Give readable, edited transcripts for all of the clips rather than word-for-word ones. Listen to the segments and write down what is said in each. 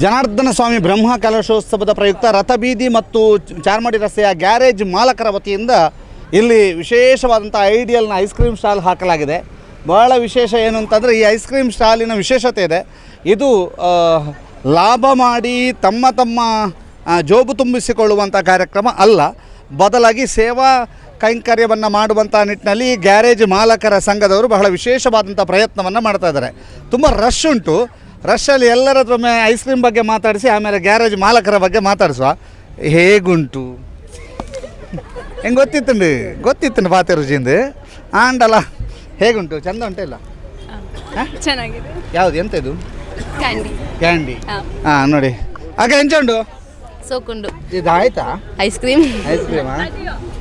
Janardhana ಸ್ವಾಮಿ ಬ್ರಹ್ಮ ಕಲಶೋತ್ಸವದ ಪ್ರಯುಕ್ತ ರಥಬೀದಿ ಮತ್ತು ಚಾರ್ಮಾಡಿ ರಸ್ತೆಯ ಗ್ಯಾರೇಜ್ ಮಾಲಕರ ವತಿಯಿಂದ ಇಲ್ಲಿ ವಿಶೇಷವಾದಂಥ ಐಡಿಯಲ್ನ ice cream stall ಹಾಕಲಾಗಿದೆ. ಬಹಳ ವಿಶೇಷ ಏನು ಅಂತಂದರೆ, ಈ ಐಸ್ ಕ್ರೀಮ್ ಸ್ಟಾಲಿನ ವಿಶೇಷತೆ ಇದೆ. ಇದು ಲಾಭ ಮಾಡಿ ತಮ್ಮ ತಮ್ಮ ಜೋಬು ತುಂಬಿಸಿಕೊಳ್ಳುವಂಥ ಕಾರ್ಯಕ್ರಮ ಅಲ್ಲ. ಬದಲಾಗಿ ಸೇವಾ ಕೈಂಕರ್ಯವನ್ನು ಮಾಡುವಂಥ ನಿಟ್ಟಿನಲ್ಲಿ ಗ್ಯಾರೇಜ್ ಮಾಲಕರ ಸಂಘದವರು ಬಹಳ ವಿಶೇಷವಾದಂಥ ಪ್ರಯತ್ನವನ್ನು ಮಾಡ್ತಾ ಇದ್ದಾರೆ. ತುಂಬ ರಶ್ ಉಂಟು. ರಶಲ್ಲಿ ಎಲ್ಲರ ಹತ್ರ ಒಮ್ಮೆ ಐಸ್ ಕ್ರೀಮ್ ಬಗ್ಗೆ ಮಾತಾಡಿಸಿ, ಆಮೇಲೆ ಗ್ಯಾರೇಜ್ ಮಾಲಕರ ಬಗ್ಗೆ ಮಾತಾಡಿಸುವ. ಹೇಗುಂಟು? ಹೆಂಗೆ ಗೊತ್ತಿತ್ತುಂಡು, ಗೊತ್ತಿತ್ತುಂಡು ಪಾತೆ ರುಚಿಂದು ಆಂಡಲ್ಲ. ಹೇಗುಂಟು? ಚಂದ ಉಂಟು ಇಲ್ಲ? ಚೆನ್ನಾಗಿದೆ. ಯಾವುದು, ಎಂತ ಇದು? ಕ್ಯಾಂಡಿ. ಕ್ಯಾಂಡಿ. ಹಾ. ಹಾಂ, ನೋಡಿ ಆಗ ಎಂಚ ಉಂಟು? ಸೋಕುಂಡು. ಇದು ಆಯ್ತಾ? Ice cream. Ice ಕ್ರೀಮಾ?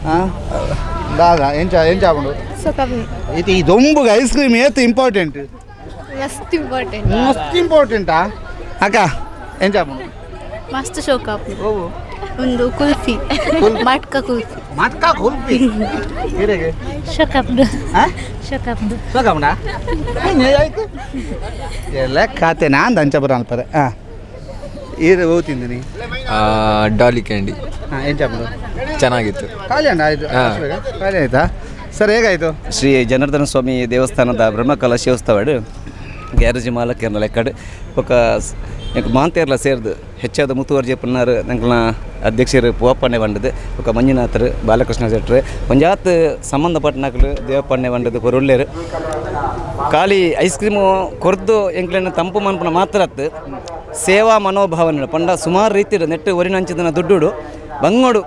ಹಾಂ ದಾದಾ, ಎಂಚ ಎಂಚ ಆಪುಂಡು? ಇದು ಈ ದೊಂಬುಗೆ ಐಸ್ ಕ್ರೀಮ್ ಏತ್ ಇಂಪಾರ್ಟೆಂಟ್? ಮಸ್ತ್ ಇಂಪಾರ್ಟೆಂಟ್. ಮಸ್ತ್ ಇಂಪಾರ್ಟೆಂಟಾ? ಅಕ್ಕ, ಎಂಚ ಆಪುಂಡು? ಮಸ್ತ್ ಶೋಕ್ ಆಪುಂಡು. ಒಂದು ಕುಲ್ಫಿ, ಮಟ್ಕ ಕುಲ್ಫಿ. ಮಟ್ಕಾ ಕುಲ್ಫಿ ಹೀರೆಗೆ. ಶೋಕ್ ಆಪುಂಡು. ಹಾಂ. ಶೋಕ್ ಆಪುಂಡು. ಸೋಕಮಣ ಆಯ್ತು ಎಲ್ಲ ಖಾತೆ ನಾನು ಅಂಚ ಬರ ಅನ್ಪರೆ. ಹಾಂ, ಈರೆ ಹೋಗ್ ತಿಂದಿನಿ? ಡಾಲಿ ಕ್ಯಾಂಡಿ. ಹಾಂ, ಎಂಚ ಆಪುಂಡು? ಚೆನ್ನಾಗಿತ್ತು. ಖಾಲಿ ಅಣ್ಣ ಆಯ್ತು. ಹಾ. ಅಷ್ಟು ಬೇಗ ಖಾಲಿ ಆಯ್ತಾ ಸರ್? ಹೇಗಾಯ್ತು? ಶ್ರೀ ಜನಾರ್ದನ ಸ್ವಾಮಿ ದೇವಸ್ಥಾನದ ಬ್ರಹ್ಮಕಲಶೋತ್ಸವಡ್ ಗ್ಯಾರೇಜ್ ಮಾಲಕರ್ನ ಲೆಕ್ಕಡ್ ಬೊಕ ಎಂಕ್ ಮಾಂತೇರ್ಲ ಸೇರ್ದು ಹೆಚ್ಚಾದ ಮುತುವರ್ಜಿ ಪನ್ನಾರ್, ನಂಕಲ್ನ ಅಧ್ಯಕ್ಷರು ಪೂವಪ್ಪಣ್ಣೆ ಬಂಡದು, ಬೊಕ ಮಂಜುನಾಥರು, ಬಾಲಕೃಷ್ಣ ಶೆಟ್ರು, ಒಂಜಾತ್ ಸಂಬಂಧಪಟ್ಟನಕುಲು, ದೇವಪ್ಪಣ್ಣೆ ಬಂಡದು ಪೊರುಳ್ಳೇರು. ಖಾಲಿ ಐಸ್ ಕ್ರೀಮು ಕೊರ್ದು ಎಂಕ್ಲೆನ ತಂಪು ಮನ್ಪುನ ಮಾತ್ರ ಅತ್ತು, ಸೇವಾ ಮನೋಭಾವನೆ ಪಂಡ ಸುಮಾರು ರೀತಿಡ್ ನೆಟ್ಟು ಒರಿನಂಚಿದನ ದುಡ್ಡುಡು ಬಂಗೋಡು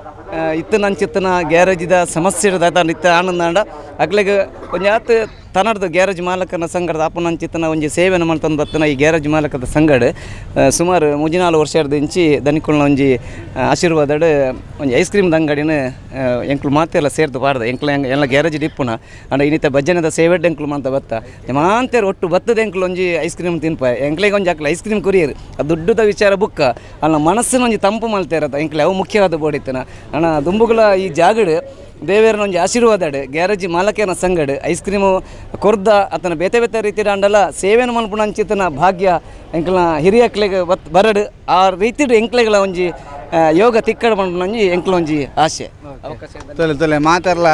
ಇತ್ತನಂಚಿತ್ತನ ಗ್ಯಾರೇಜಿದ ಸಮಸ್ಯೆ ಇಡದ ಇತ್ತ ಆನಂದಾಂಡ ಅಕ್ಲೆಗ್ ಒಂಜಾತ್ ತನರ್ದು ಗ್ಯಾರೇಜ್ ಮಾಲಕನ ಸಂಘದ ಅಪ್ಪನಂಚಿತ್ತನ ಒಂಜಿ ಸೇವೆನ ಮಲ್ತೊಂದು ಬತ್ತನ. ಈ ಗ್ಯಾರೇಜ್ ಮಾಲಕದ ಸಂಘಡ್ ಸುಮಾರು ಮೂಜಿನಾಲು ವರ್ಷದ ಇಂಚಿ ದನಿಕುಲ್ನ ಒಂಜಿ ಆಶೀರ್ವಾದಡ್ ಒಂಜಿ ಐಸ್ ಕ್ರೀಮ್ ಅಂಗಡಿನ ಎಂಕ್ಲು ಮಾತೆಲ್ಲ ಸೇರ್ದು ಪಾಡ್ದ. ಎಂಕ್ಲ ಎಲ್ಲ ಗ್ಯಾರೇಜ್ ಇಪ್ಪುನ ಅಂಡ ಇನ್ನಿತ ಭಜನೆದ ಸೇವೆಡ್ ಎಂಕ್ಲು ಮಂತ ಬತ್ತ ಮಾಂತೇರು ಒಟ್ಟು ಬತ್ತದ ಎಂಕ್ಲು ಒಂಜಿ ಐಸ್ ಕ್ರೀಮ್ ತಿನ್ಪ. ಎಂಕ್ಲೆಗ್ ಒಂಜಿ ಅಕ್ಲೆ ಐಸ್ ಕ್ರೀಮ್ ಕೊರಿಯರ್, ಆ ದುಡ್ಡುದ ವಿಚಾರ ಬುಕ್ಕ ಅಲ್ಲ, ಮನಸ್ಸಿನ ಒಂಜಿ ತಂಪು ಮಲ್ತೇರತ್ತ ಎಂಕ್ಲೆ ಅವು ಮುಖ್ಯವಾದ ಬೋಡಿತ್ತನ. ಅಣ್ಣ, ದುಂಬುಗಳ ಈ ಜಾಗಡ್ ದೇವೇರನ ಒಂಜಿ ಆಶೀರ್ವಾದಡ್ ಗ್ಯಾರೇಜ್ ಮಾಲಕೇನ ಸಂಗಡ್ ಐಸ್ ಕ್ರೀಮು ಕೊರ್ದ ಅತನ ಬೇತೆ ಬೇತೆ ರೀತಿಯ ಅಂಡಲ ಸೇವೆನ ಮಲ್ಪುನ ಅಂಚಿತನ ಭಾಗ್ಯ ಎಂಕ್ಲ ಹಿರಿಯಕ್ಲೆಗ್ ಬತ್ ಬರಡ್. ಆ ರೀತಿಡ್ ಎಂಕ್ಲೆಗಳ ಒಂಜಿ ಯೋಗ ತಿಕ್ಕಡ ಮನ್ಪುನ ಒಂಜಿ ಎಂಕ್ಲ ಒಂಜಿ ಆಸೆ. ಅವಕಾಶ ಇದ್ದಲ್ಲಿ. ತೊಲೆ ತೊಲೆ ಮಾತಾಡಲ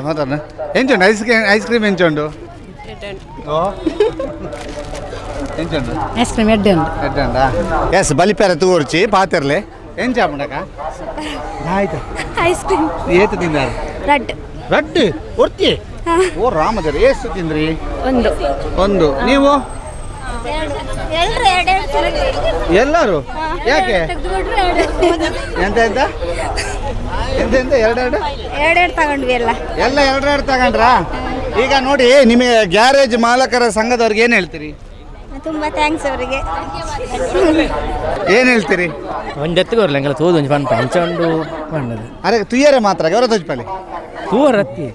ಮಾತಾಡ. ಎಂಚುಂಡು ice cream? Ice cream ಎಂಚುಂಡು? ಓ, ಎಂಚುಂಡು? ಐಸ್ ಕ್ರೀಮ್ ಎಡ್ಡೆ ಉಂಡು. ಎಡ್ಡಂಡ? ಎಸ್, ಬಲಿಪೆರ ತೂರ್ಚಿ ಪಾತಿರ್ಲೆ. ಎಂಚ ಆಪುಂಡಕ್ಕ? ಆಯ್ತು. Ice cream. ಏತು ತಿಂದಾರ? ರಡ್. ರಡ್ಡು ಒರ್ತಿ? ಓ ರಾಮದೇವ್ರ, ಏಸು ತಿಂದ್ರಿ? ಒಂದು. ಒಂದು. ನೀವು? ಎಲ್ಲರೂ ಯಾಕೆ? ಎಂತ ಎಂತ ಎಂತ ಎಂತ? ಎರಡೆರಡು? ಎರಡೆರಡು ತಗೊಂಡ್ವಿ ಎಲ್ಲ. ಎಲ್ಲ ಎರಡೆರಡು ತಗೊಂಡ್ರಾ? ಈಗ ನೋಡಿ, ನಿಮಗೆ ಗ್ಯಾರೇಜ್ ಮಾಲಕರ ಸಂಘದವ್ರಿಗೆ ಏನು ಹೇಳ್ತೀರಿ? ತುಂಬಾ thanks ಅವರಿಗೆ. ಏನು ಹೇಳ್ತೀರಿ? ಒಂಜಿ ಎತ್ತುಗೋರ್ಲ ಎಂಕಲ ತೂದು ಒಂಜಿ ಪನ್ಪ ಅಂಚ ಉಂಡು ಪಂಡದು. ಅರೆ, ತುಯ್ಯರೆ ಮಾತ್ರ ಅವರ ತಜ್ಪಲ್ಲಿ. ತೂವರ ಅತ್ತಿ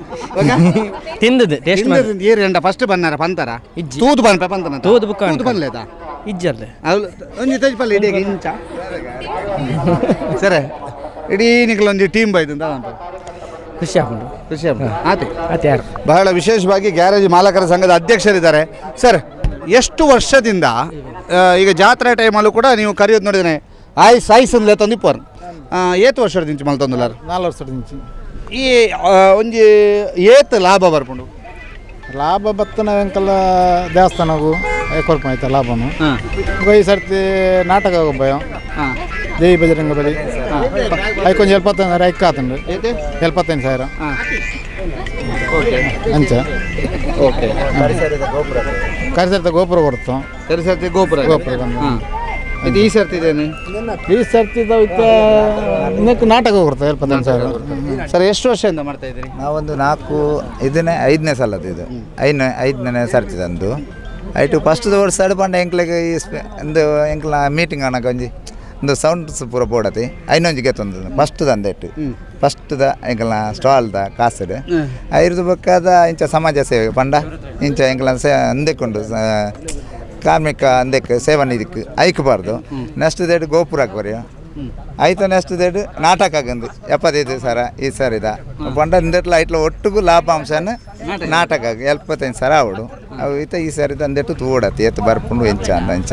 ತಿಂದದ್ದು ಟೇಸ್ಟ್ ಮಾಡಿ. ಏರು ಫಸ್ಟ್ ಬನ್ನಾರ ಪಂತರ? ಇಜ್ಜಿ. ತೂದು ಪನ್ಪ ಪಂತನ. ತೂದು ಬುಕ್ಕ. ತೂದು ಪನ್ಲೇತಾ? ಇಜ್ಜಲ್ಲ. ಅವ್ಲು ಒಂಜಿ ತಜ್ಪಲ್ಲಿ ಇಡೀ ಇಂಚ ಸರಿ, ಇಡೀ ನಿಕ್ಲ ಒಂಜಿ ಟೀಮ್ ಬೈದು ಅಂತ. ಖುಷಿ ಆಪುಂಡು. ಖುಷಿ ಆಪುಂಡು. ಆತೆ. ಅತ್ತೆ ಯಾರು? ಬಹಳ ವಿಶೇಷವಾಗಿ ಗ್ಯಾರೇಜ್ ಮಾಲಕರ ಸಂಘದ ಅಧ್ಯಕ್ಷರಿದ್ದಾರೆ. ಸರ್, ಎಷ್ಟು ವರ್ಷದಿಂದ ಈಗ ಜಾತ್ರೆ ಟೈಮಲ್ಲೂ ಕೂಡ ನೀವು ಕರೆಯೋದು ನೋಡಿದ್ದೇನೆ, ಐಸ್ ಐಸ್ ಅಂದ್ರೆ ತಂದಿಪ್ಪರ್. ಏತ್ ವರ್ಷದ ಮಲ್ತೊಂದುಲಾರ್? 4 ವರ್ಷದ. ಈ ಒಂಜಿ ಏತ್ ಲಾಭ ಬರ್ಪುಂಡು? ಲಾಭ ಬತ್ತನ ಎಂಕಲ್ಲ ದೇವಸ್ಥಾನಗು ಕೊರ್ಪುನ ಐತ ಲಾಭನು. ಬೊಕ ಈ ಸರ್ತಿ ನಾಟಕ ಗೊಬ್ಬಯ ಜೈ ಬಜರಂಗ ಬಲಿ, ಐಕೊಂಜಿ 75,000 ಐಕ್ ಆತುಂಡು. ಏತೆ? 75,000. ಓಕೆ. ಅಂಚ. ಓಕೆ. ಕರಿಸರ್ತ ಗೋಪುರ ಕೊಡ್ತು. ಸರಿ, ಸರ್ತಿ ಗೋಪುರ. ಗೋಪುರ ಬಂದು. ಇದು ಈ ಸರ್ತಿ ಇದೇನು? ಈ ಸರ್ತಿ ಇತ್ತ ಇನ್ನಕ್ಕೆ ನಾಟಕ ಕೊಡ್ತು 75,000. ಸರ್, ಎಷ್ಟು ವರ್ಷದಿಂದ ಮಾಡ್ತಾ ಇದ್ದೀರಿ? ನಾವೊಂದು ನಾಲ್ಕು, ಇದನ್ನೇ ಐದನೇ ಸಲದ್ದು ಇದು. ಐದನೇ ಐದನೇ ಸರ್ತಿ ತಂದು ಐಟು. ಫಸ್ಟ್ ವರ್ಷ ಪಂಡ ಎಂಕ್ಲೆಗ್ ಈ ಒಂದು ಎಂಕ್ಲ ಮೀಟಿಂಗ್ ಅನಕ ಒಂಜಿ ಒಂದು ಸೌಂಡ್ಸ್ ಪೂರ ಪೋಡತಿ ಐನೊಂಜಿ ಗೆತ್ತೊಂದು ಫಸ್ಟ್ ತಂದೆಟ್ಟು ಫಸ್ಟ್ದ ಎಂಕಲ್ನ ಸ್ಟಾಲ್ದ ಕಾಸುಡು ಐರ್ದು ಬೊಕ್ಕದ ಇಂಚ ಸಮಾಜ ಸೇವೆ ಪಂಡ ಇಂಚ ಎಂಕಲ್ನ ಸೇ ಅಂದೆಕೊಂಡು ಕಾರ್ಮಿಕ ಅಂದೆಕ್ ಸೇವಾ ನಿಧಿಕ್ ಐಕ್ ಬಾರ್ದು. ನೆಕ್ಸ್ಟ್ ದೇಡ್ ಗೋಪುರಕ್ಕೆ ಬರೆಯೋ. ಐತ ನೆಕ್ಸ್ಟ್ ಡೇಟ್ ನಾಟಕ ಆಗಂದು 75,000 ಈ ಸರಿದ ಪಂಡ ಇಂದೆಟ್ಲ ಐಟ್ಲ ಒಟ್ಟುಗು ಲಾಭಾಂಶನ ನಾಟಕ 75,000 ಆವಡು ಅವು ಈತ ಈ ಸರಿದ ಅಂದೆಟ್ಟು ತೂಡತಿ ಎತ್ತು ಬರ್ಪುಂಡು ಎಂಚ ಅಂದ ಅಂಚ.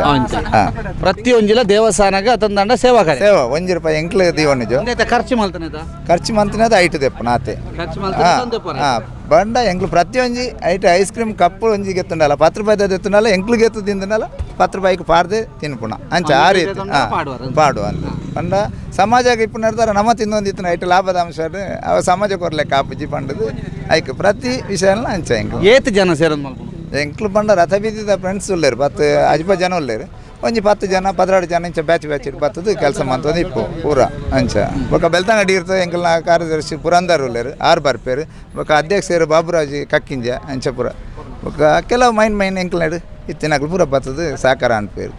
ಹಾಂ. ಪ್ರತಿಯೊಂಜಿಲ ದೇವಸ್ಥಾನಕ್ಕೆ ಅತಂದಂಡ ಸೇವಾ ಕಾರ್ಯ. ಸೇವಾ 1 ರೂಪಾಯಿ ಎಂಕ್ಲು ದೀವನಿಜು. ಇಂದೆತ ಖರ್ಚು ಮಲ್ತನೇದ? ಖರ್ಚು ಮಂತಿನದು ಐಟು ದೆಪ್ಪು ನಾತೆ. ಖರ್ಚು ಮಲ್ತನೆ. ಹಾಂ, ಬಂಡ ಎಂಕ್ಲು ಪ್ರತಿಯೊಂಜಿ ಐಟ್ ಐಸ್ ಕ್ರೀಮ್ ಕಪ್ಪು ಒಂಜಿ ಗೆತ್ತುಂಡಲ್ಲ 10 ರೂಪಾಯಿದ ದೆತ್ತುಂಡಲ್ಲ, ಎಂಕ್ಲು ಗೆತ್ತು ತಿಂದುಂಡಲ್ಲ, 10 ರೂಪಾಯಿಗೆ ಪಾಡ್ದೆ ತಿನ್ಪುಣ ಅಂಚ ಆ ರೀತಿ. ಹಾಂ, ಪಾಡುವ ಅಂತ ಪಂಡ ಸಮಾಜಕ್ಕೆ ಇಪ್ಪು ನಡ್ದಾರ ನಮ್ಮ ತಿಂದೊಂದಿತ್ತು ಐಟ್ ಲಾಭದ ಅಂಶ ಅವ ಸಮಾಜ ಕೊರ್ಲೆಕ್ಕ ಆಪುಜಿ ಪಂಡದು ಐಕ್ ಪ್ರತಿ ವಿಷಯ ಅಂಚ ಎಂಕ್ಲು. ಏತ್ ಜನ ಸೇರೊಂದು ಮಲ್ಪುನು? ಎಂಕ್ಲು ಪಂಡ ರಥ ಬೀದಿದ ಫ್ರೆಂಡ್ಸ್ ಉಲ್ಲೇರು 10 ಅಜ್ಪ ಜನ ಉಲ್ಲೇರು. ಒಂಜಿ 10 ಜನ 12 ಜನ ಇಂಚ ಬ್ಯಾಚ್ ಬ್ಯಾಚ್ ಬತ್ತದು ಕೆಲಸ ಮಂತೊಂದು ಇಪ್ಪು ಪೂರ ಅಂಚ. ಬೊಕ ಬೆಳ್ತಂಗಡಿ ಇರ್ತದೆ. ಎಂಕಲ್ನ ಕಾರ್ಯದರ್ಶಿ ಪುರಂದರ್ ಉಲ್ಲೇರು, ಆರು ಬರ್ಪೇರು. ಬೊಕ ಅಧ್ಯಕ್ಷರು ಬಾಬುರಾಜ್ ಕಕ್ಕಿಂಜ ಅಂಚ ಪೂರ. ಬೊಕ ಕೆಲವು ಮೈನ್ ಮೈನ್ ಎಂಕಲ್ನಾಡು ಇತ್ತಿನಕ್ಲು ಪೂರ ಬತ್ತದು ಸಾಕಾರ ಅನ್ಪೇರು.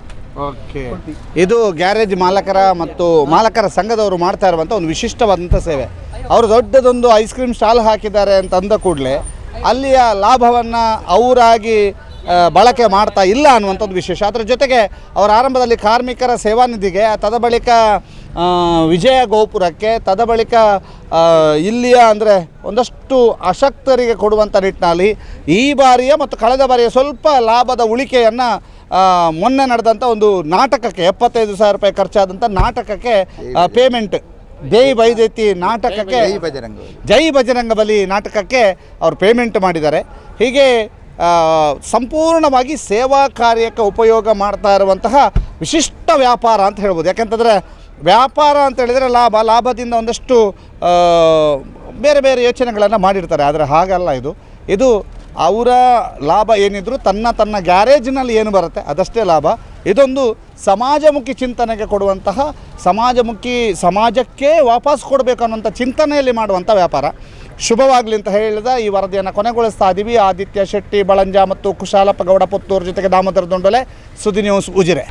ಓಕೆ, ಇದು ಗ್ಯಾರೇಜ್ ಮಾಲಕರ ಮತ್ತು ಮಾಲಕರ ಸಂಘದವರು ಮಾಡ್ತಾ ಇರುವಂಥ ಒಂದು ವಿಶಿಷ್ಟವಾದಂಥ ಸೇವೆ. ಅವರು ದೊಡ್ಡದೊಂದು ಐಸ್ ಕ್ರೀಮ್ ಸ್ಟಾಲ್ ಹಾಕಿದ್ದಾರೆ ಅಂತ ಅಂದ ಕೂಡಲೇ ಅಲ್ಲಿಯ ಲಾಭವನ್ನು ಅವರಾಗಿ ಬಳಕೆ ಮಾಡ್ತಾ ಇಲ್ಲ ಅನ್ನುವಂಥದ್ದು ವಿಶೇಷ. ಅದರ ಜೊತೆಗೆ ಅವರ ಆರಂಭದಲ್ಲಿ ಕಾರ್ಮಿಕರ ಸೇವಾನಿಧಿಗೆ, ತದ ಬಳಿಕ ವಿಜಯ ಗೋಪುರಕ್ಕೆ, ತದ ಬಳಿಕ ಇಲ್ಲಿಯ ಅಂದರೆ ಒಂದಷ್ಟು ಅಶಕ್ತರಿಗೆ ಕೊಡುವಂಥ ನಿಟ್ಟಿನಲ್ಲಿ ಈ ಬಾರಿಯ ಮತ್ತು ಕಳೆದ ಬಾರಿಯ ಸ್ವಲ್ಪ ಲಾಭದ ಉಳಿಕೆಯನ್ನು ಮೊನ್ನೆ ನಡೆದಂಥ ಒಂದು ನಾಟಕಕ್ಕೆ, 75,000 ರೂಪಾಯಿ ಖರ್ಚಾದಂಥ ನಾಟಕಕ್ಕೆ ಪೇಮೆಂಟ್, ದೇಯಿ ಬೈದೈತಿ ನಾಟಕಕ್ಕೆ, ಜೈ ಬಜರಂಗ. ಜೈ ಬಜರಂಗ ಬಲಿ ನಾಟಕಕ್ಕೆ ಅವರು ಪೇಮೆಂಟ್ ಮಾಡಿದ್ದಾರೆ. ಹೀಗೆ ಸಂಪೂರ್ಣವಾಗಿ ಸೇವಾ ಕಾರ್ಯಕ್ಕೆ ಉಪಯೋಗ ಮಾಡ್ತಾ ಇರುವಂತಹ ವಿಶಿಷ್ಟ ವ್ಯಾಪಾರ ಅಂತ ಹೇಳ್ಬೋದು. ಯಾಕೆಂತಂದರೆ ವ್ಯಾಪಾರ ಅಂತ ಹೇಳಿದರೆ ಲಾಭ, ಲಾಭದಿಂದ ಒಂದಷ್ಟು ಬೇರೆ ಬೇರೆ ಯೋಚನೆಗಳನ್ನು ಮಾಡಿರ್ತಾರೆ. ಆದರೆ ಹಾಗಲ್ಲ ಇದು. ಇದು ಅವರ ಲಾಭ ಏನಿದ್ರು ತನ್ನ ತನ್ನ ಗ್ಯಾರೇಜಿನಲ್ಲಿ ಏನು ಬರುತ್ತೆ ಅದಷ್ಟೇ ಲಾಭ. ಇದೊಂದು ಸಮಾಜಮುಖಿ ಚಿಂತನೆಗೆ ಕೊಡುವಂತಹ, ಸಮಾಜಮುಖಿ, ಸಮಾಜಕ್ಕೆ ವಾಪಸ್ ಕೊಡಬೇಕು ಅನ್ನುವಂಥ ಚಿಂತನೆಯಲ್ಲಿ ಮಾಡುವಂಥ ವ್ಯಾಪಾರ. ಶುಭವಾಗಲಿ ಅಂತ ಹೇಳಿದ ಈ ವರದಿಯನ್ನು ಕೊನೆಗೊಳಿಸ್ತಾ ಇದ್ದೀವಿ. ಆದಿತ್ಯ ಶೆಟ್ಟಿ ಬಳಂಜ ಮತ್ತು ಕುಶಾಲಪ್ಪ ಗೌಡ ಪುತ್ತೂರು ಜೊತೆಗೆ ದಾಮೋದರ ದುಂಡೋಲೆ, ಸುದ್ದಿ ನ್ಯೂಸ್, ಉಜಿರೆ.